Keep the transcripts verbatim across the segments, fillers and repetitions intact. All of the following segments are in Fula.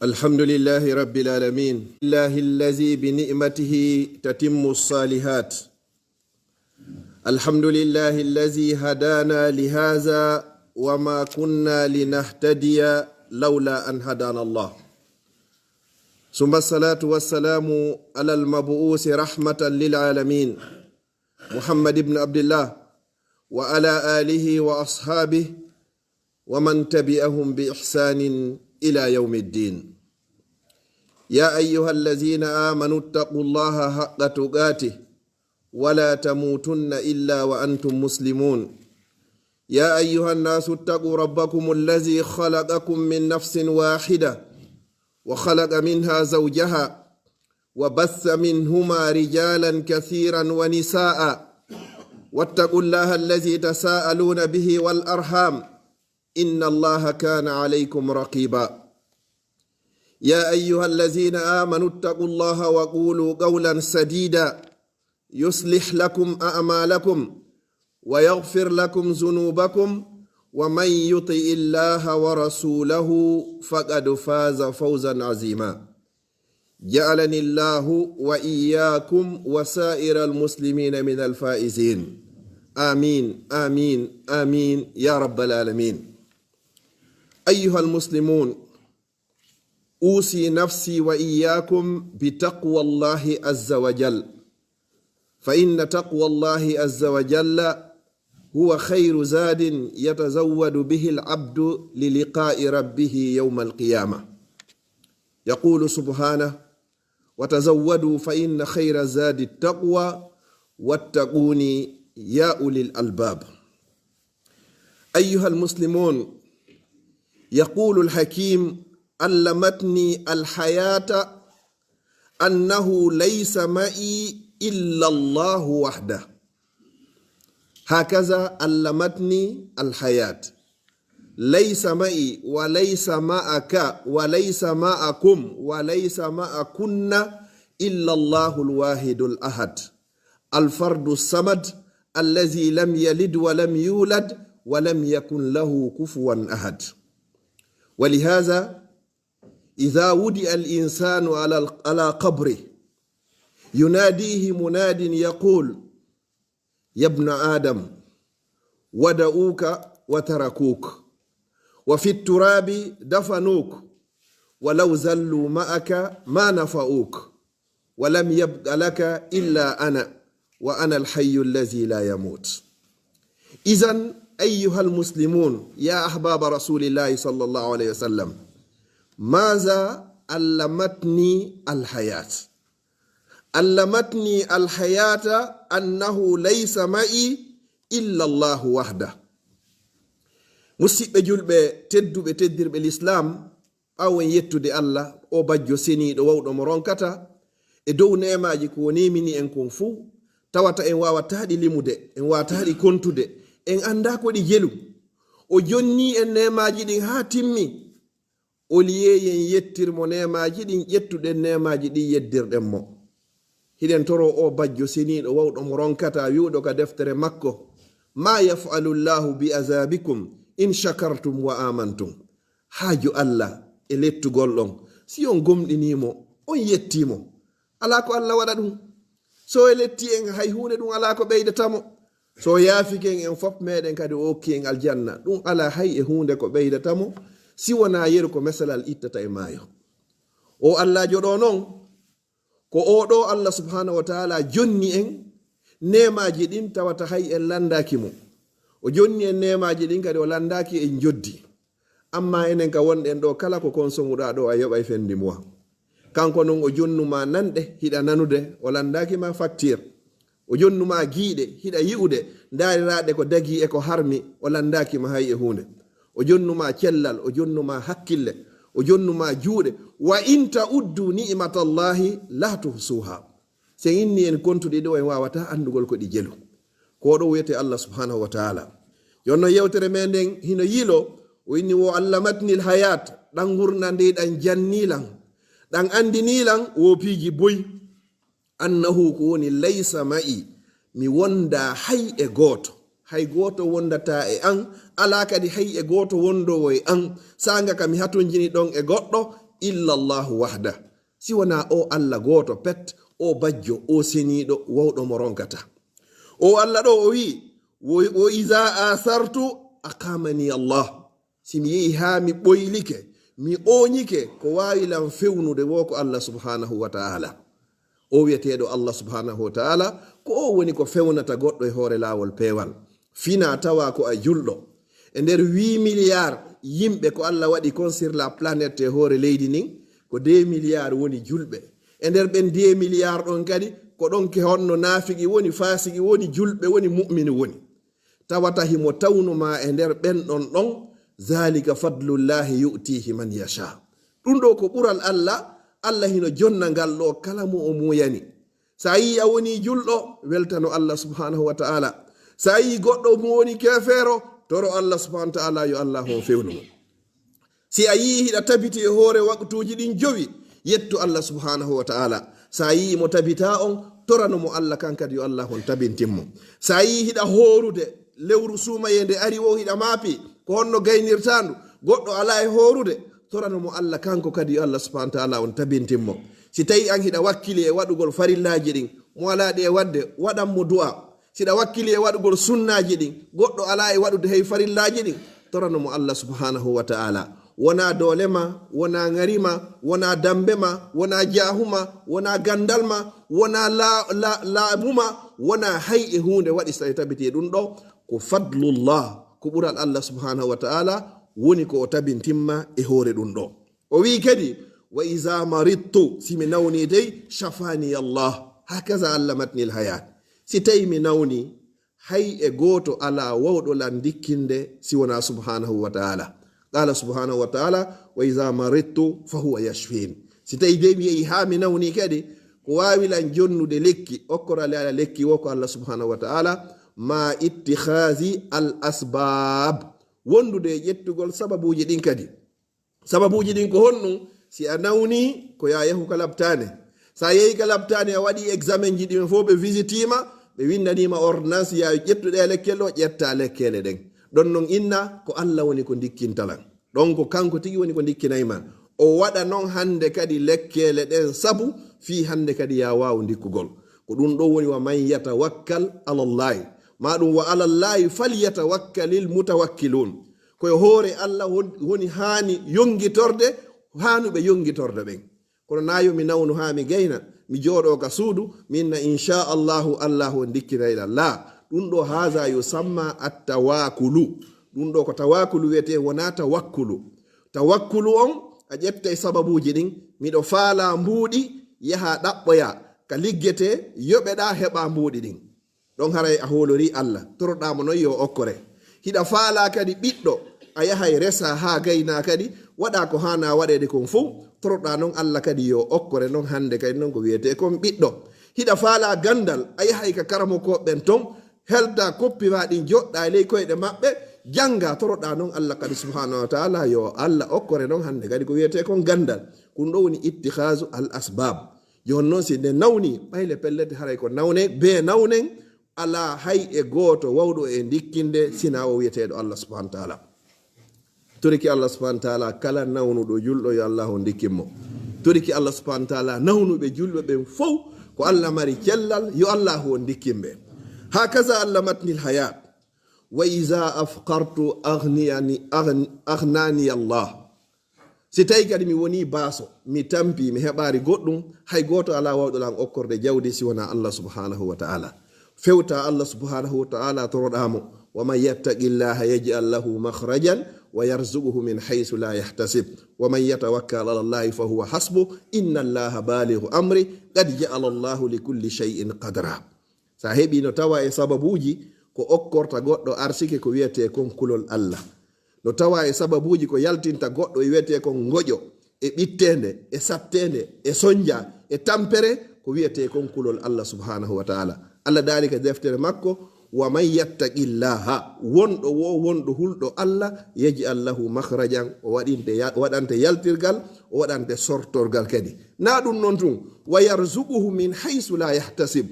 الحمد لله رب العالمين. الله الذي بنعمته تتم الصالحات. الحمد لله الذي هدانا لهذا وما كنا لنهتدي لولا أن هدانا الله. ثم الصلاة والسلام على المبعوث رحمة للعالمين، محمد بن عبد الله، وعلى آله وأصحابه ومن تبعهم بإحسان إلى يوم الدين. يا أيها الذين آمنوا اتقوا الله حق تقاته ولا تموتن إلا وأنتم مسلمون. يا أيها الناس اتقوا ربكم الذي خلقكم من نفس واحدة وخلق منها زوجها وبث منهما رجالا كثيرا ونساء واتقوا الله الذي تساءلون به والأرحام إن الله كان عليكم رقيبا. يا أيها الذين آمنوا اتقوا الله وقولوا قولا سديدا يصلح لكم أعمالكم ويغفر لكم ذنوبكم ومن يطع الله ورسوله فقد فاز فوزا عظيما. جعلني الله وإياكم وسائر المسلمين من الفائزين. آمين، آمين، آمين يا رب العالمين. أيها المسلمون، أوصي نفسي وإياكم بتقوى الله عز وجل، فإن تقوى الله عز وجل هو خير زاد يتزود به العبد للقاء ربه يوم القيامة. يقول سبحانه: وتزودوا فإن خير الزاد التقوى واتقون يا أولي الألباب. أيها المسلمون، يقول الحكيم: علمتني الحياة أنه ليس معي إلا الله وحده. هكذا علمتني الحياة. ليس معي وليس معك وليس معكم وليس معكن إلا الله الواحد الأحد، الفرد الصمد، الذي لم يلد ولم يولد ولم يكن له كفوا أحد. ولهذا إذا وضع الإنسان على، على قبره يناديه مناد يقول: يا ابن آدم، ودعوك وتركوك، وفي التراب دفنوك، ولو ظلوا معك ما نفعوك، ولم يبق لك إلا أنا، وأنا الحي الذي لا يموت. إذن أيها المسلمون، يا أحباب رسول الله صلى الله عليه وسلم، ماذا علمتني الحياة؟ علمتني الحياة أنه ليس معي إلا الله وحده. Musidɓe julɓe tedduɓe, teddirɓe Lislaam, ɓaawo en yettude Allah, o bajjo seniiɗo wawɗo mo ronkata, e dow neemaaji ko o neemini en kon fuu, tawata en waawataa ɗi limude, en waawataa ɗi kontude, en anndaa ko ɗi jelu. O jonnii en neemaaji ɗin haa timmi. Oliyee yen yettir mo neemaaji ɗin, ƴettuɗen neemaaji ɗin, yeddirɗen mo. Hiɗen toroo o bajjo seniiɗo wawɗo mo ronkata, wi'uɗo ka deftere makko: ما يفعل الله بعذابكم إن شكرتم وآمنتم. Haaju Allah e lettugol ɗon, si on gomɗinii mo, on yettii mo. Alaa ko Allah waɗa ɗum. So o letti en, hay huunde ɗum alaa ko ɓeydata mo. So o yaafike en, en fof meɗen kadi o okki en aljanna, ɗum alaa hay e huunde ko ɓeydata mo, si wonaa yeru ko mesalal ittata e maayo. O Allaajo ɗo non, ko o ɗo Allah subhanahu wa taala jonni en neemaaji ɗin, tawata hay en lanndaaki mo. O jonni en neemaaji ɗin kadi o lanndaaki en joddi. Amma enen ka wonɗen ɗo, kala ko konsomuɗaa ɗo, a yoɓay fendimuwa. Kanko non o jonnu ma nanɗe, hiɗa nanude, o lanndaaki ma facture. O jonnu ma giiɗe, hiɗa yi'ude, ndaariraɗe ko dagii e ko harmi, o lanndaaki ma hay e huunde. O jonnu ma cellal, o jonnu ma hakkille, o jonnu ma juuɗe. وإن تعدوا نعمة الله لا تحصوها. Si en inni en kontuɗi ɗo, en waawataa anndugol ko ɗi jelu. Ko ɗo wiyete Allah subhanahu wa taala. Jonno yewtere men nden hino yiilo, o inni: وعلمتني الحياة, ɗan ngurndan ndi ɗan janni lan, ɗan anndini lan wo piiji buy. أنه, ko woni, ليس معي, mi wondaa hay e gooto. Hay gooto wondataa e an, alaa kadi hay e gooto wondoowo e an, saanga ka mi hatonjini ɗon e goɗɗo, illa Allahu wahda, si wonaa o Alla gooto pet, o bajjo, o seniiɗo, wawɗo mo ronkata. O Alla ɗo o wi'i, "Wo, wo iza asartu aqamani Allah." Si mi yehi haa mi ɓoylike, mi ooñike, ko waawi lan fewnude wo ko Alla subhanahu wa ta'ala. O wi'eteeɗo Alla subhanahu wa ta'ala, ko o woni ko fewnata goɗɗo e hoore laawol peewal. Fina tawa ko a julɗo. E nder huit milliards yimɓe ko Alla waɗi kon sur la planète e hoore leydi ndin, ko deux milliards woni julɓe. E nder ɓen deux milliards ɗon kadi, ko ɗon ke honno naafiki woni, faasiki woni, julɓe woni, mu'mini woni. Tawata himo tawnu ma e nder ɓen ɗon ɗon, "Zalika fadlullahi yu'tihi man yasha." Ɗum ɗo ko ɓural Alla, Alla hino jonna ngal ɗo kala mo o muuyani. Sa yii a woni julɗo, weltano Alla subhanahu wa ta'ala. Sa yii goɗɗo mo woni keefeero, toro Alla subhanahu wa ta'ala yo Alla hon fewnu mo. Si a yii hiɗa tabiti e hoore waqtuuji ɗin jowi, yettu Alla subhanahu wa ta'ala. Sa yii mo tabita on, torano mo Alla kan kadi yo Alla hon tabintin mo. Sa yii hiɗa hoorude, lewru suumayeende ari wo hiɗa maapi, ko honno gaynirtandu, goɗɗo ala e hoorude, torano mo Alla kanko kadi yo Alla subhanahu wa ta'ala on tabintin mo. Si tawi an hiɗa wakkili e waɗugol farillaaji ɗin, mo ala ɗi e waɗde, waɗan mo du'a. Siɗa wakkili e waɗugol sunnaaji ɗin, goɗɗo alaa e waɗude hey farillaaji ɗin, torano mo Alla subhanahu wa ta'ala. Wonaa doole ma, wonaa ŋari ma, wonaa dambe ma, wonaa jaahu ma, wonaa gandal ma, wonaa la-, la-, laamu ma, wonaa hay e huunde waɗi sa e tabiti e ɗum ɗo. Ko fadlullah, ko ɓural Alla subhanahu wa ta'ala woni ko o tabintin ma e hoore ɗum ɗo. O wi'i kadi, "Wa iza maridtu," si mi nawni dey, "shafani Allah." Hakaza Alla matnil hayat. Si tawi mi nawni, hay e gooto alaa wawɗo lan ndikkinde si wonaa subhanahu wa ta'ala. Qala subhanahu wa ta'ala, "Wa iza maridtu fa huwa yashfin." Si tawi dey mi yehi haa mi nawni kadi, ko waawi lan jonnude lekki, okkora lan lekki wo ko Alla subhanahu wa ta'ala, ma ittikhazi al asbab. Wondude e ƴettugol sababuuji ɗin kadi. Sababuuji ɗin ko honɗum? Si a nawni, ko ya yahu ka labtaane. Sa yehi ka labtaane, a waɗi examen ji ɗin fof, ɓe visitima, ɓe windaniima ordonnance, ya ƴettu ɗe lekkele ɗo, ƴetta lekkele ɗen. Ɗon non inna, ko Alla woni ko ndikkinta lan. Ɗon ko kanko tigi woni ko ndikkinay ma. O waɗa non hannde kadi lekkele ɗen sabu fii hannde kadi ya waaw ndikkugol. Ko ɗum ɗo woni wa man yatawakkal alallahi. Ma ɗum wa alallahi falyatawakkalil mutawakkilun. Ko e hoore Alla won-, woni haani yongitorde, haanuɓe yongitorde ɓen. Kono na yo mi nawnu haa mi gayna, mi jooɗoo ka suudu, mi inna insha Allahu, Allahu on ndikkinay lan. La, ɗum ɗo haza yusamma at-tawakulu. Ɗum ɗo ko tawakulu wiyetee, wonaa tawakkulu. Tawakkulu on, a ƴettay sababuuji ɗin, miɗo faalaa mbuuɗi, yaha ɗaɓɓoya ka liggetee, yoɓeɗaa, heɓaa mbuuɗi ɗin. Ɗon haray a hoolorii Alla, toroɗaa mo non yo okkore. Hiɗa faalaa kadi ɓiɗɗo, a yahay resaa haa gaynaa kadi, waɗaa ko haanaa waɗeede kon fow, toroɗaa non Alla kadi yo okkore non hannde kadi non ko wiyetee kon ɓiɗɗo. Hiɗa faalaa ganndal, a yahay ka karamokooɓe ɓen ton, heltaa koppi maa ɗin, joɗɗaa e ley koyɗe maɓɓe, janngaa, toroɗaa non Alla kadi subhanahu wa ta'ala yo Alla okkore non hannde kadi ko wiyetee kon ganndal. Ɗum ɗo woni ittikhazu al asbab. Jooni non, si nde nawni, ɓayle pellet haray ko nawne, bee nawnen, alaa hay e gooto wawɗo e ndikkinde, sinaa o wiyeteeɗo Allah subhanahu wa ta'ala. Toriki Allah subhanahu wa ta'ala, kala nawnuɗo julɗo, yo Allah on ndikkin mo. Toriki Allah subhanahu wa ta'ala, nawnuɓe julɓe ɓen fow, ko Allah mari cellal, yo Allah on ndikkin ɓe. Hakaza Allah matnil hayat. Wa iza afqartu aghniyani, aghn-, aghnani Allah. Si tawi kadi mi woni baaso, mi tampi, mi heɓaari goɗɗum, hay gooto alaa wawɗo lan okkorde jawdi si wonaa Allah subhanahu wa ta'ala. Fewta Allah subhanahu wa ta'ala, toroɗaa mo. Wa man yattaqillaha yaj'al lahu makhrajan wa yarzuquhu min haythu la yahtasib. Wa man yatawakkal ala Allahi fa huwa hasbuh. Inna Allaha balighu amri. Qad ja'ala Allahu li kulli shay'in qadra. Sa heɓi no tawa e sababuuji ko okkorta goɗɗo arsike ko wiyetee kon kulol Allah. No tawa e sababuuji ko yaltinta goɗɗo e wiyetee kon ngoƴo, e ɓitteende, e satteende, e sonja, e tampere, ko wiyetee kon kulol Allah subhanahu wa ta'ala. Allah daali ka deftere makko, "Wa man yattaqillaha," wonɗo wo, wonɗo hulɗo Allah, "yaj'al lahu makhrajan," o waɗinte ya-, waɗante yaltirgal, o waɗante sortorgal kadi. Na ɗum non tun, "wa yarzuquhu min haythu la yahtasib."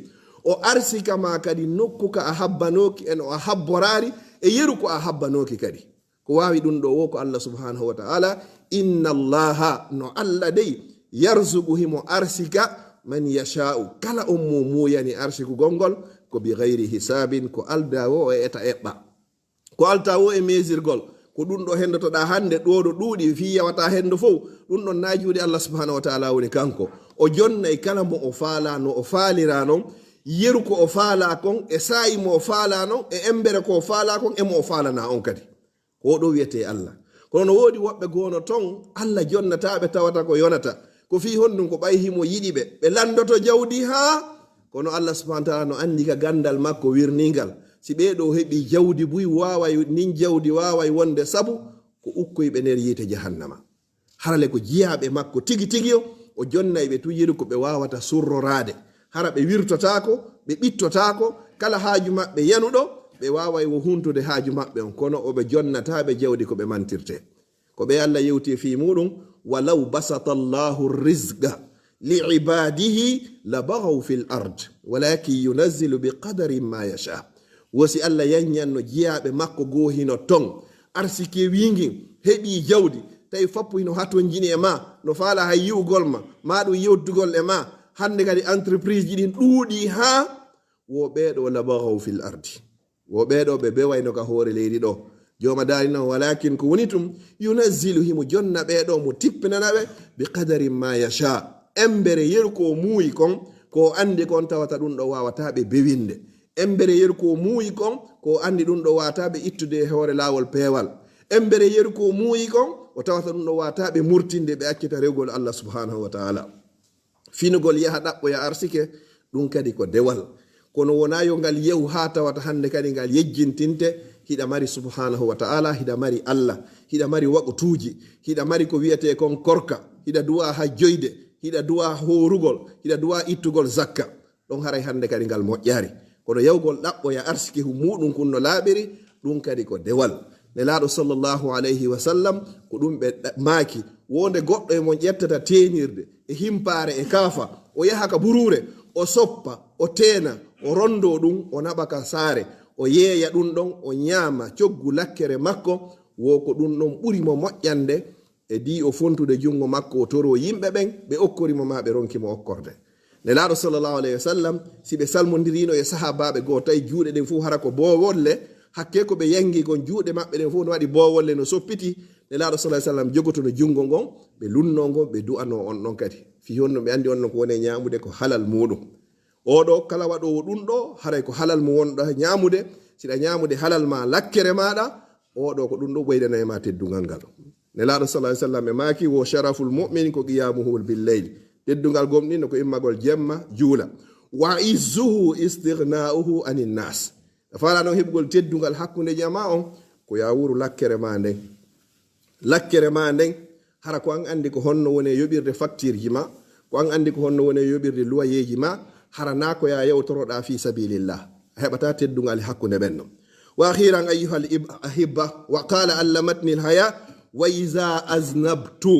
O arsika ma kadi nokku ka a habbanooki, e no a habboraari, e yeru ko a habbanooki kadi. Ko waawi ɗum ɗo wo ko Allah subhanahu wa ta'ala. Inna Allaha, no Allah dey, yarzuqu, himo arsika, man yasha'u, kala on mo muuyani arsikugol ngol, ko bi ghayri hisabin, ko aldaa wo e eta eɓɓa. Ko altaa wo e meesirgol. Ko ɗum ɗo henndotoɗaa hannde, ɗo ɗo ɗuuɗi, fii yawata henndo fow. Ɗum ɗon na juuɗe Allah subhanahu wa ta'ala woni kanko. O jonnay kala mo o faalaa, no o faalira non, yeru ko o faalaa kon, e saa'i mo o faalaa non, e embere ko o faalaa kon, e mo o faalanaa on kadi. Ko o ɗo wiyetee Allah. Kono no woodi woɓɓe goono ton, Allah jonnataa ɓe tawata ko yonata. Ko fii honɗum? Ko ɓay himo yiɗi ɓe, ɓe lanndoto jawdi haa. Kono Allah subhanahu wa ta'ala no anndi ka ganndal makko wirningal. Si ɓee ɗo heɓi jawdi buy waaway, nin jawdi waaway wonde sabu ko ukkoy ɓe nder yiite jahannama. Harale ko jiyaaɓe makko tigi tigi o, o jonnay ɓe tun yeru ko ɓe waawata surroraade. Hara ɓe wirtotaako, ɓe ɓittotaako, kala haaju maɓɓe yanuɗo, ɓe waaway wo huntude haaju maɓɓe on, kono o ɓe jonnataa ɓe jawdi ko ɓe mantirte. Ko ɓe Allah yewti fii muɗum, "Walaw basata Allahu rizqa li ibadihi la baghaw fil ard, walakin yunazzilu bi qadarin ma yasha." Wo si Allah yanyanno jiyaaɓe makko goo hino ton, arsike wiingin, heɓi jawdi, tawi fappu hino hatonjini e ma, no faala hay yi'ugol ma, ma ɗum yewtugol e ma, hannde kadi entreprise ji ɗin ɗuuɗi haa wo ɓee ɗo la baghaw fil ardi. Wo ɓee ɗo ɓe bewayno ka hoore leydi ɗo. Jooma daali non, "Walakin ko woni tum, yunazzilu, himo jonna ɓee ɗo, mo tippinana ɓe, bi qadarin ma yasha." Embere yeru ko o muuyi kon, ko o anndi kon tawata ɗum ɗo waawata ɓe bewinde. Embere yeru ko o muuyi kon, ko o anndi ɗum ɗo waawata ɓe ittude e hoore laawol peewal. Embere yeru ko o muuyi kon, o tawata ɗum ɗo waawata ɓe murtinde, ɓe accita rewgol Allah subhanahu wa ta'ala. Finugol yaha ɗaɓɓoya arsike, ɗum kadi ko dewal. Kono wonaa yo ngal yehu haa tawata hannde kadi ngal yejjintinte, hiɗa mari subhanahu wa ta'ala, hiɗa mari Allah, hiɗa mari waqtuuji, hiɗa mari ko wiyetee kon korka, hiɗa duwa hajjoyde, hiɗa duwa hoorugol, hiɗa duwa ittugol zakka. Ɗon haray hannde kadi ngal moƴƴaari. Kono yahugol ɗaɓɓoya arsike hu muuɗum kun no laaɓiri, ɗum kadi ko dewal. Nelaaɗo sallallahu alayhi wa sallam, ko ɗum ɓe ɗa-, maaki, wonde goɗɗo e mon ƴettata teenirde e himpaare e kaafa, o yaha ka buruure, o soppa, o teena, o rondo ɗum, o naɓa ka saare, o yeeya ɗum ɗon, o ñaama coggu lakkere makko, wo ko ɗum ɗon ɓuri mo moƴƴande, e di o fontude junngo makko, o toro yimɓe ɓen, ɓe okkori mo ma ɓe ronki mo okkorde. Nelaaɗo sallallahu alayhi wa sallam, si ɓe salmondirino e sahaabaaɓe goo, tawi juuɗe ɗen fof hara ko boowolle, hakke ko ɓe yangi kon, juuɗe maɓɓe ɗen fof no waɗi boowolle, no soppiti. Nelaaɗo sallallahu alayhi wa sallam jogotono junngo ngon, ɓe lunno ngon, ɓe du'ano on ɗon kadi. Fii honno? Ɓe anndi on ɗon ko woni e ñaamude ko halal muuɗum. Oɗo kala waɗoowo ɗum ɗo, haray ko halal mo wonɗo ñaamude. Siɗa ñaamude halal ma lakkere maaɗa, oɗo ko ɗum ɗo ɓeydanay ma teddungal ngal. Nelaaɗo sallallahu alayhi wa sallam e maaki, "Wo sharaful mu'min ko qiyamuhu bil layl." Teddungal gomɗinɗo ko immagol jemma juula. "Wa izzuhu istighna'uhu anin nas." A faala noon heɓugol teddungal hakkunde jamaa on, ko ya wuru lakkere ma nden. Lakkere ma nden, hara ko an anndi ko honno woni e yoɓirde facture ji ma, ko an anndi ko honno woni e yoɓirde loyer ji ma, hara na ko ya yewtoroɗa fi sabilillah. A heɓata teddungal e hakkunde ɓen non. "Wa akhiran ayyuhal ib-, ahibba, wa qala allamatni al haya, wa iza aznabtu,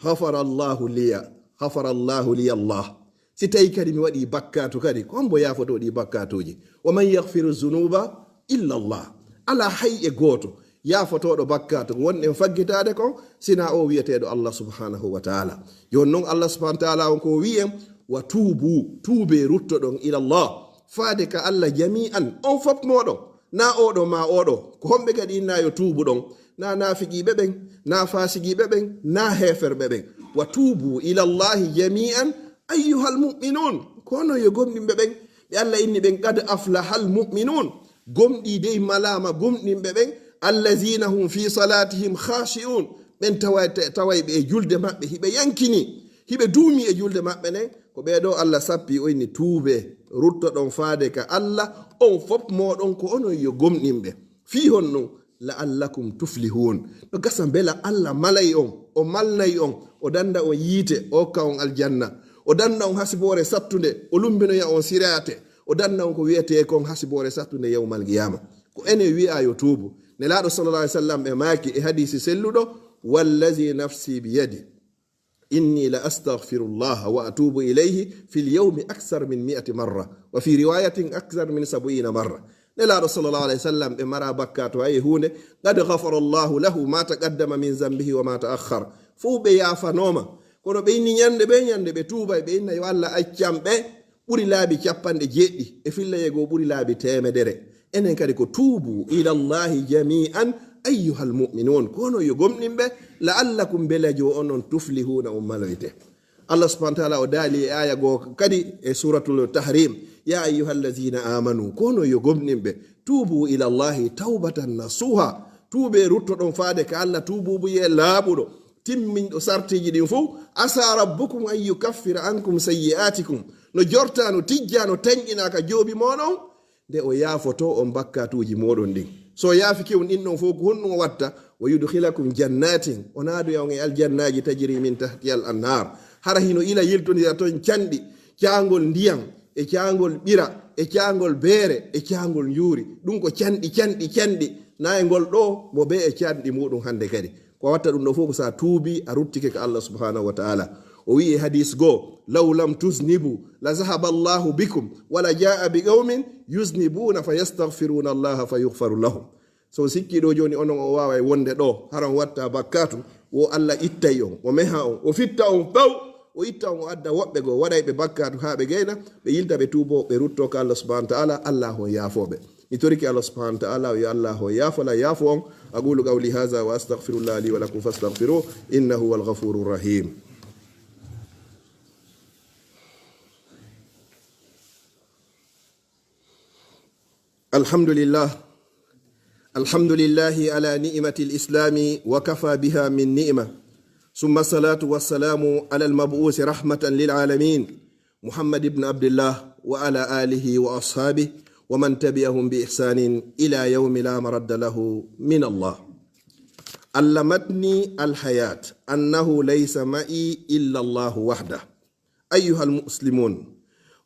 ghafara Allahu liya, ghafara Allahu liya Allah." Si tawi kadi mi waɗi bakkaatu kadi, ko hombo yaafoto ɗi bakkaatuuji? "Wa man yaghfiru zunuba illa Allah." Alaa hay e gooto yaafotoɗo bakkaatu ko wonɗen faggitaade kon, sina o wiyeteeɗo Allah subhanahu wa ta'ala. Jooni non Allah subhanahu wa ta'ala on ko wi'en, "Wa tuubu, tuube ruttoɗon ila Allah, faade ka Allah jami'an, on fop mooɗon." Na oɗo ma oɗo, ko homɓe kadi inna yo tuubu ɗon? Na naafiqiiɓe ɓen, na faasiqiiɓe ɓen, na heeferɓe ɓen. "Wa tuubu ila Allahi jami'an ayyuhal mu'minun." Ko onon yo gomɗinɓe ɓen, ɓe Allah inni ɓen, "Qad aflahal mu'minun." Gomɗii dey malaama gomɗinɓe ɓen, "Allazina hum fi salatihim khashi'un." Ɓen taway-, tawayɓe e julde maɓɓe, hiɓe yankini, hiɓe duumi e julde maɓɓe nden. Ko ɓee ɗo Allah sappi, o inni, "Tuube, ruttoɗon faade ka Allah, on fop mooɗon ko onon yo gomɗinɓe." Fii honno? "La'allakum tuflihun." No gasa mbela Allah malay on, o malnay on, o danda on yiite, o hokka on aljanna. O danda on hasiboore sattunde, o lumbinoya on siraate. O danda on ko wiyetee kon hasiboore sattunde yawmal qiyama. Ko enen wi'a yo tuubu. Nelaaɗo sallallahu alaihi wasallam ɓe maaki e hadisi selluɗo, "Wallazi nafsi biyadi, inni la astaghfirullaha wa atubu ilayhi fil yawmi aksar min mi'ati marra, wa fi riwayatin aksar min sab'ina marra." Nelaaɗo sallallahu alayhi wa sallam, ɓe mara bakkaatu hay e huunde. Qad ghafara Allahu lahu ma taqaddama min zambihi wa ma ta'akhkhar. Fof ɓe yaafanooma. Kono ɓe inni ñande ɓe, ñande ɓe tuubay, ɓe inna yo Allah accam ɓe ɓuri laabi capanɗe jeeɗiɗi, e fillay goo ɓuri laabi teemedere. Enen kadi ko tuubu ila Allahi jami'an ayyuhal mu'minun. Kono yo gomɗinɓe, la'allakum, mbela jo onon, tuflihuna, on maloyte. Allah subhanahu wa ta'ala o daali e aya goo kadi e suratul Tahrim, ya ayyuhal lazina amanu, kono yo gomɗinɓe, tuubu ila Allahi tawbatan nasuha, tuube ruttoɗon faade ka Allah tuububuye laaɓuɗo, timminɗo sartiji ɗin fof, asa rabbukum an yukaffira ankum sayyi'atikum, no jorta, no tijja, no tanƴina ka joobi moɗon, nde o yaafoto on bakkatuuji mooɗon ɗin. So o yaafike on ɗin ɗon fof, ko honɗum o watta? Wa yudkhilakum jannatin, o naadoya on e aljannaaji, tajri min tahtiha al anhar, hara hino ila yiltondira ton canɗi, caangol ndiyam, e caangol ɓira, e caangol beere, e caangol njuuri. Ɗum ko canɗi, canɗi, canɗi. Na e ngol ɗo mo bee e canɗi muɗum hannde kadi. Ko watta ɗum ɗo fof ko so a tuubi, a ruttike ka Allah subhanahu wa ta'ala. O wi'i e hadis goo, "Law lam tuznibu, la zahaba Allahu bikum, wa la jaa bi qawmin yuznibuna fa yastaghfiruna Allaha fa yughfaru lahum." So sikki ɗo jooni onon o waaway wonde ɗo, hara on watta bakkatu, wo Allah ittay on, o meha on, o fitta on paw, o itta on, o adda woɓɓe goo, waɗay ɓe bakkatu haa ɓe gayna, ɓe yilta, ɓe tuubo, ɓe rutto ka Allah subhanahu wa ta'ala, Allah on yaafooɓe. Mi torike Allah subhanahu wa ta'ala, yo Allah o yaafola, yaafo on. Aqulu qawli hadha wa astaghfirullah li wa lakum fastaghfiruh, innahu huwal ghafurur rahim. الحمد لله. الحمد لله على نعمة الإسلام وكفى بها من نعمة. ثم الصلاة والسلام على المبعوث رحمة للعالمين محمد بن عبد الله وعلى آله وأصحابه ومن تبعهم بإحسان إلى يوم لا مرد له من الله. علمتني الحياة أنه ليس معي إلا الله وحده. أيها المسلمون،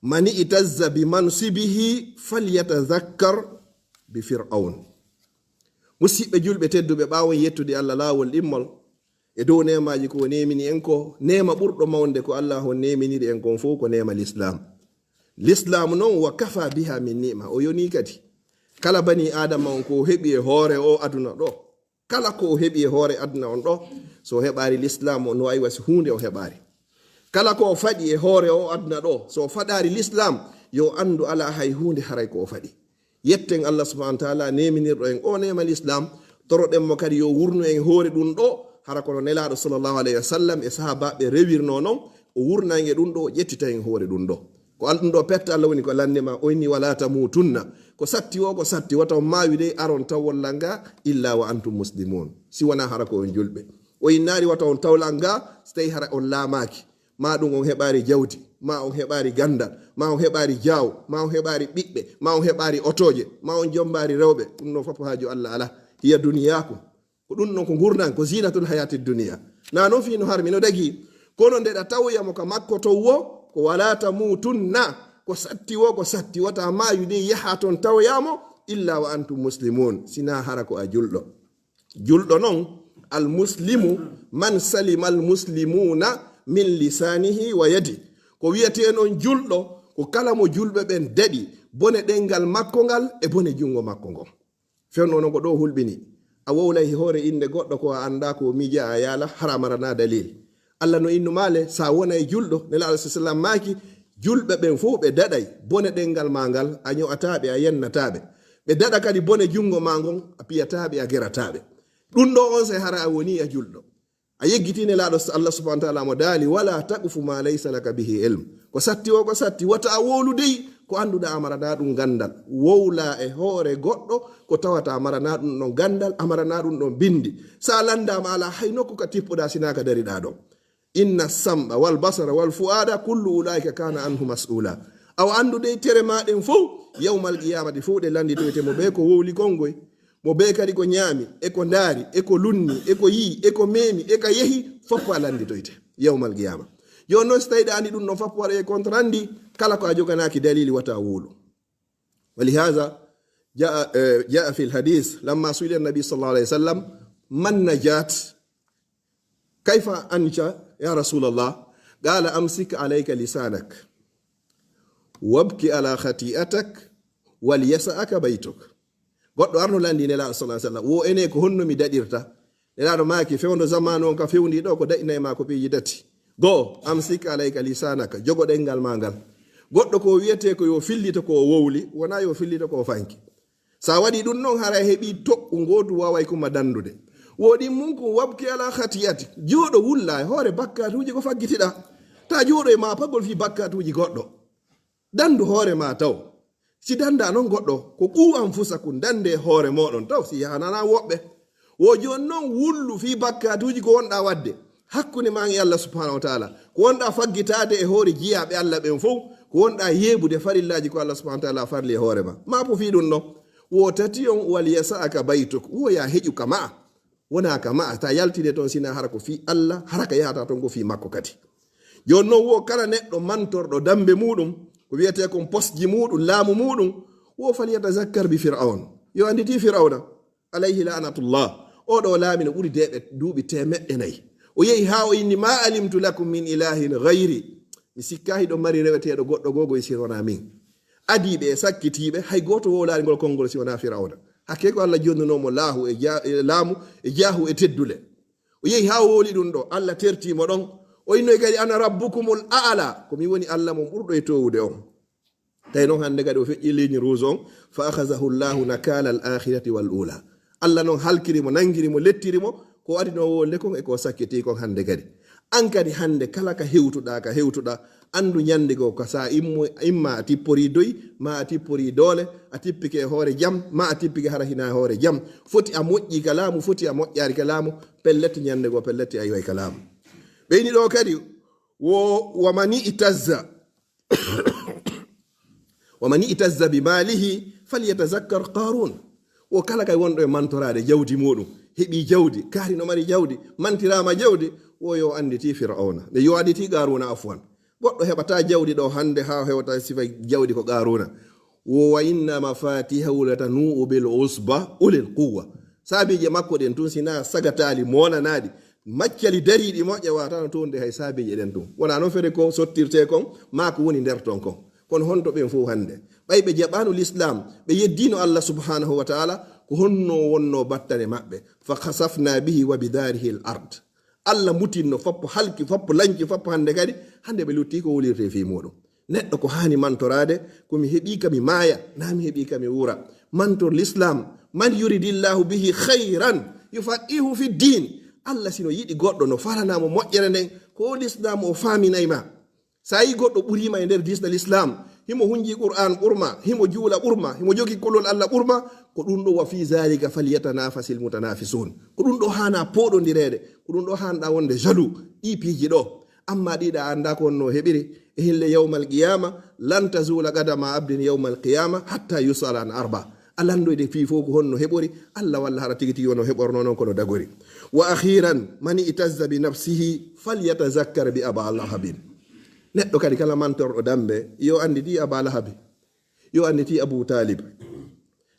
من اعتز بمنصبه فليتذكر بفرعون. Musidɓe julɓe tedduɓe, ɓaawo en yettude Allah laawol ɗimmol e dow neemaaji ko o neemini en ko, neema ɓurɗo mawnde ko Allah on neeminiri en kon fof ko neema Lislaam. Lislaam non, wa kafa biha min ni'ma, o yonii kadi. Kala bani Aadama on ko o heɓi e hoore o aduna ɗo, kala ko o heɓi e hoore aduna on ɗo, so o heɓaari Lislaam o, no aywa si huunde o heɓaari. Kala ko o faɗi e hoore o aduna ɗo, so o faɗaari Lislaam, yo o anndu alaa hay huunde haray ko o faɗi. Yetten Allah subhanahu wa ta'ala neeminirɗo en o neema Lislaam, toroɗen mo kadi yo wurnu en hoore ɗum ɗo, hara kono Nelaaɗo sallallahu alayhi wa sallam e sahaabaaɓe rewirno non, o wurna en e ɗum ɗo, o ƴettita en hoore ɗum ɗo. Ko al-, ɗum ɗo pette Allah woni ko lannde ma, o inni, "Wala tamutunna." Ko satti o, ko satti, wata on maawi dey, aron taw wallal nga, "Illa wa antum muslimun." Si wona hara ko on julɓe. O innaari wata on taw lal nga, si tawi hara on laamaaki. Ma ɗum on heɓaari jawdi, ma on heɓaari ganndal, ma on heɓaari jaaw, ma on heɓaari ɓiɓɓe, ma on heɓaari otooje, ma on jommbaari rewɓe. Ɗum ɗo fof haaju Allah alaa. Hiya duniyaakum. Ko ɗum ɗon ko ngurndan, ko zinatul hayati dunia. Na non fii no harmi no dagii. Kono nde ɗa tawoya mo ka makko to wo, ko wala tamutunna, ko satti wo, ko satti wata maayu de yaha ton tawoya mo, illa wa antum muslimun, sina hara ko a julɗo. Julɗo non, al muslimu man salima al muslimuna min lisanihi wa yadi. Ko wiyetee non julɗo, ko kala mo julɓe ɓen daɗi bone ɗenngal makko ngal e bone junngo makko ngon. Fewndo non ko ɗo hulɓini. A wowlay e hoore innde goɗɗo ko a anndaa, ko o miija a yaala, hara a maranaa dalil. Allah no innu maa le, sa wona e julɗo, Nelaaɗo sa sallam maaki, julɓe ɓen fof ɓe daɗay bone ɗenngal maa ngal, a ño'ataa ɓe, a yennataa ɓe. Ɓe daɗa kadi bone junngo maa ngon, a piyataa ɓe, a gerataa ɓe. Ɗum ɗo on sey hara a wonii a julɗo. A yeggitii Nelaaɗo s-, Allah subhanahu wa ta'ala mo daali, "Wala taqfu ma laysa laka bihi ilm." Ko satti o, ko satti, wata a wowlu dey ko annduɗaa a maranaa ɗum ganndal. Wowla e hoore goɗɗo ko tawata a maranaa ɗum ɗon ganndal, a maranaa ɗum ɗon binndi. Sa lanndaama alaa hay nokku ka tippuɗaa sinaa ka dariɗaa ɗon. "Inna sam'a wal basara wal fu'ada kullu ulaika kana anhu mas'ula." Awa anndu dey tere maa ɗen fof, yawmal qiyamati fof ɗe lannditoyte mo bee ko wowli kon ngoy. Mo bee kadi ko ñaami, e ko ndaari, e ko lunni, e ko yi'i, e ko meemi, e ka yehi, fof a lannditoyte yawmal qiyama. Yo non si tawi ɗa anndi ɗum ɗon fof waɗa e contrat ndi, kala ko a joganaaki dalili wata a wowlu. Wa lihaza jaa, eh, jaa fil hadis, lamma su'ila nabi sallallahu alayhi wa sallam, "Man najat?" "Kayfa anja ya Rasulallah?" Qala, "Amsik alayka lisanak, wabki ala khati'atak, Wal yasa'aka baytuk. Goɗɗo arno lanndi Nelaaɗo sallallahu alaihi wasallam, wo ene ko honno mi daɗirta? Nelaaɗo maaki, fewndo zamaanu on ka fewndi ɗo ko daɗinay ma ko piiji tati. Goo, amsik alayka lisanaka, jogo ɗenngal ma ngal. Goɗɗo ko wiyetee ko yo fillito ko o wowli, wona yo fillito ko o fanki. Sa waɗi ɗum noon, hara heɓi toɓɓu ngootu waaway kuma dandude. Woɗi mum ko wabki ala khatiyati, jooɗo wulla e hoore bakkatuuji ko faggitiɗa. Ta jooɗo e ma pagol fii bakkatuuji goɗɗo. Dandu hoore ma taw. Si danda noon goɗɗo, ko qu anfusakum, dande hoore moɗon taw, si yahanana woɓɓe. Wo jooni noon wullu fii bakkatuuji ko wonɗa waɗde hakkunde ma e Allah subhanahu wa ta'ala. Ko wonɗa faggitaade e hoore jiyaaɓe Allah ɓen fow, ko wonɗa yeebude farillaaji ko Allah subhanahu wa ta'ala farli e hoore ma. Ma po fii ɗum ɗon. Wo tati on, wal yasa'aka baytuk, wo ya heƴu ka ma'a. Wona ka ma'a, ta yaltide toon sina hara ko fii Allah, hara ka yahata toon ko fii makko kadi. Jooni noon wo kala neɗɗo mantorɗo dambe muɗum, ko wiyetee kon posji muɗum, laamu muɗum, wo fal yatazakkar bi Fir'awn. Yo annditi Fir'awna, alayhi la'natullah. O ɗo laami no ɓuri deeɓe duuɓi teemeɗɗe nayi. O yehi haa o inni, "Ma alimtu lakum min ilahin ghayri." Mi sikkaa hiɗo mari reweteeɗo goɗɗo goo goy si wonaa min. Adiiɓe e sakkitiiɓe, hay gooto wowlaani ngol konngol si wonaa Fir'awna. Hakke ko Allah jonnunoo mo laahu e ja-, e laamu e jaahu e teddule. O yehi haa o wowli ɗum ɗo, Allah tertii mo ɗon. O innoyi kadi, "Ana rabbukumul a'la." Ko mi woni Allah mon ɓurɗo e toowude on. Tawi noon hannde kadi o feƴƴi ligne rouge on, "Fa akhazahu Allahu nakala al akhirati wal ula." Allah noon halkiri mo, nangiri mo, lettiri mo, ko adinoo wowlde kon e ko sakkitii kon hannde kadi. An kadi hannde kala ka hewtuɗaa, ka hewtuɗaa, anndu ñannde goo ka sa immo-, imma a tipporii doy, ma a tipporii doole, a tippike e hoore jam, ma a tippike hara hinaa e hoore jam. Foti a moƴƴii ka laamu, foti a moƴƴaari ka laamu, pellet ñannde goo, pellet a iway ka laamu. Ɓeyni ɗo kadi, wo, wa mani itazza. Wa man i'tazza bi malihi falyatazakkar Qarun. Wo kala kay wonɗo e mantoraade jawdi muɗum, heɓi jawdi, kaari no mari jawdi, mantiraama jawdi, wo yo annditi Fir'awna. Nde yo annditi Qaruna, afwan. Goɗɗo heɓata jawdi ɗo hannde haa hewta sifa jawdi ko Qaruna. Wo wa inna mafatihahu latanu'u bil usba ulil quwwa. Saabiije makko ɗen tun sina sagataali monanaaɗi, maccali dariiɗi moƴƴa wata no toonde hay saabiije ɗen tun. Wona noon fere ko sottirte kon, maa ko woni nder ton kon. Kono honto ɓen fof hannde? Ɓay ɓe jaɓaano l'islam, ɓe yeddiino Allah subhanahu wa ta'ala, ko honno wonno battane maɓɓe? Fa khasafna bihi wa bidarihi al ard. Allah mutinno foppo, halki foppo, lanci foppo hannde kadi, hannde ɓe lutti ko wolirte fii muɗum. Neɗɗo ko haani mantoraade, ko mi heɓi ka mi maaya, naa mi heɓi ka mi wuura. Mantor l'islam, man yuridillahu bihi khayran yufaqihu fi din. Allah sino yiɗi goɗɗo no falanamo moƴƴere nden, ko l'islam o faaminay ma. Sa yi goɗɗo ɓuriima e nder diina l'islam, himo hunji Qur'an ɓurma, himo juula ɓurma, himo jogi kulol Allah ɓurma, ko ɗum ɗo wa fi zalika falyatanafasil mutanafisun. Ko ɗum ɗo haana poɗondireede, ko ɗum ɗo haanɗa wonde jaloux, ɗi piiji ɗo. Amma ɗiɗa annda ko honno heɓiri, e hille yawmal qiyama, lan tazula qadama abdin yawmal qiyama hatta yusala an arba. A lanndoyde fii fof ko honno heɓori, Allah walla hara tigi tigi wono heɓorno noon kono dagori. Wa akhiran, man i'tazza bi nafsihi falyatazakkar bi Aba Lahabin. Neɗɗo kadi kala mantorɗo dambe, yo annditi Aba Lahabi, yo annditi Abu Talib.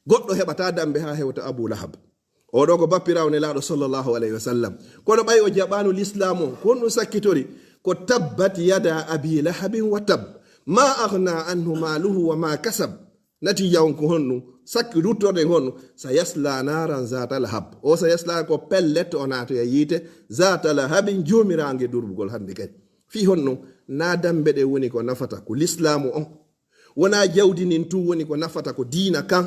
Goɗɗo heɓata dambe haa hewta Abu Lahab. O ɗo ko bappiraawo Nelaaɗo sallallahu alayhi wa sallam. Kono ɓay o jaɓaano l'islam o, ko honɗum sakkitori? Ko tabbat yada abi lahabin wa tab. Ma aghna anhu maluhu wa ma kasab. Natiija on ko honɗum? Sakki ruttorde honɗum? Sa yasla naran zata lahab. O sa yasla ko pellet o naatoya yiite zata lahabin joomiraange durbugol hannde kadi. Fii honɗum? Na dambe ɗe woni ko nafata, ko l'islam on. Wona jawdi ndin tun woni ko nafata, ko diina kan.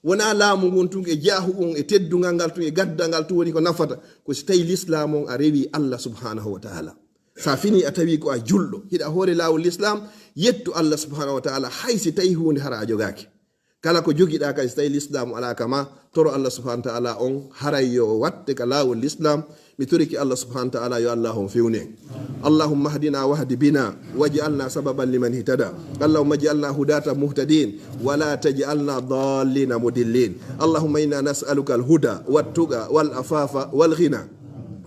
Wona laamu ngun tun e jaahu on e teddungal ngal tun e gaddal ngal tun woni ko nafata. Ko si tawi l'islam on a rewi Allah subhanahu wa ta'ala. Sa fini a tawi ko a julɗo, hiɗa hoore laawol l'islam, yettu Allah subhanahu wa ta'ala, hay si tawi huunde hara a jogaaki. Kala ko jogiɗa kadi si tawi l'islam ala kama, toro Allah subhanahu wa ta'ala on haray yo watte ka laawol l'islam. Mi torike Allah subhanahu wa ta'ala yo Allah on fewnu en. اللهم اهدنا واهد بنا واجعلنا سببا لمن اهتدى. اللهم اجعلنا هداة مهتدين ولا تجعلنا ضالين مضلين. اللهم إنا نسألك الهدى والتقى والعفاف والغنى.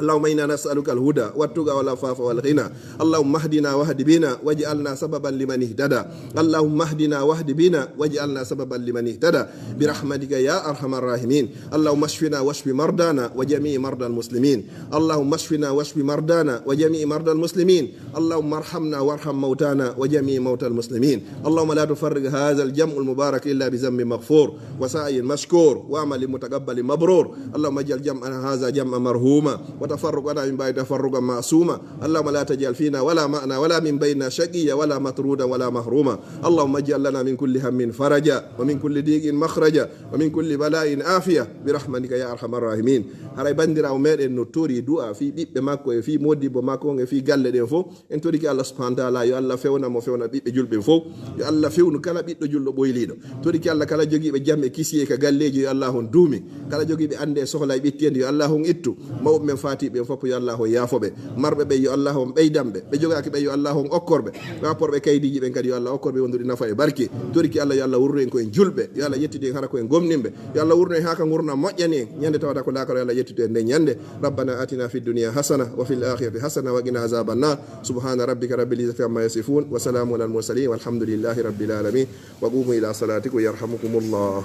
اللهم إنا نسألك الهدى والتقى والعفاف والغنى. اللهم اهدنا واهد بنا واجعلنا سببا لمن اهتدى. اللهم اهدنا واهد بنا واجعلنا سببا لمن اهتدى برحمتك يا أرحم الراحمين. اللهم اشفنا واشف مرضانا وجميع مرضى المسلمين. اللهم اشفنا واشف مرضانا وجميع مرضى المسلمين. اللهم ارحمنا وارحم موتانا وجميع موتى المسلمين. اللهم لا تفرق هذا الجمع المبارك إلا بذنب مغفور وسعي مشكور وعمل متقبل مبرور. اللهم اجعل جمعنا هذا جمعا مرحوما وتفرقنا من بعده تفرقا معصوما. اللهم لا تجعل فينا ولا معنا ولا من بيننا شقيا ولا مطرودا ولا محروما. اللهم اجعل لنا من كل هم فرجا ومن كل ضيق مخرجا ومن كل بلاء عافية برحمتك يا أرحم الراحمين. Haray banndiraawo meɗen no tori du'a fii ɓiɓɓe makko e fii modibbo makko on e fii galle ɗen fof. En torike Allah subhanahu wa ta'ala yo Allah fewna mo, fewna ɓiɓɓe julɓe fof. Yo Allah fewnu kala ɓiɗɗo julɗo ɓoyliiɗo. Torike Allah kala jogiiɓe jam e kisiyee ka galleeji, yo Allah on duumi. Kala jogiiɓe annde e sohla e ɓitti en, yo Allah on ittu. Mawɓe men faatiiɓe en fof, yo Allah on yaafo ɓe. Marɓe ɓe, yo Allah on ɓeydan ɓe. Ɓe jogaaki ɓe, yo Allah on okkor ɓe. Ɓe apporɓe kaydiiji ɓen kadi, yo Allah okkor ɓe wonduɗi nafa e barke. Torike Allah yo Allah wurnu en ko en julɓe. Yo Allah yettidu en hara ko en gomɗinɓe. Yo Allah wurnu en haa ka ngurndan moƴƴani en. Ñande tawata ko laakara, yo Allah yettidu en nden ñande. ربنا آتنا في الدنيا حسنة وفي الآخرة حسنة وقنا عذاب النار. سبحان ربك رب العزة عما يصفون وسلام على المرسلين والحمد لله رب العالمين. وقوموا إلى صلاتكم يرحمكم الله.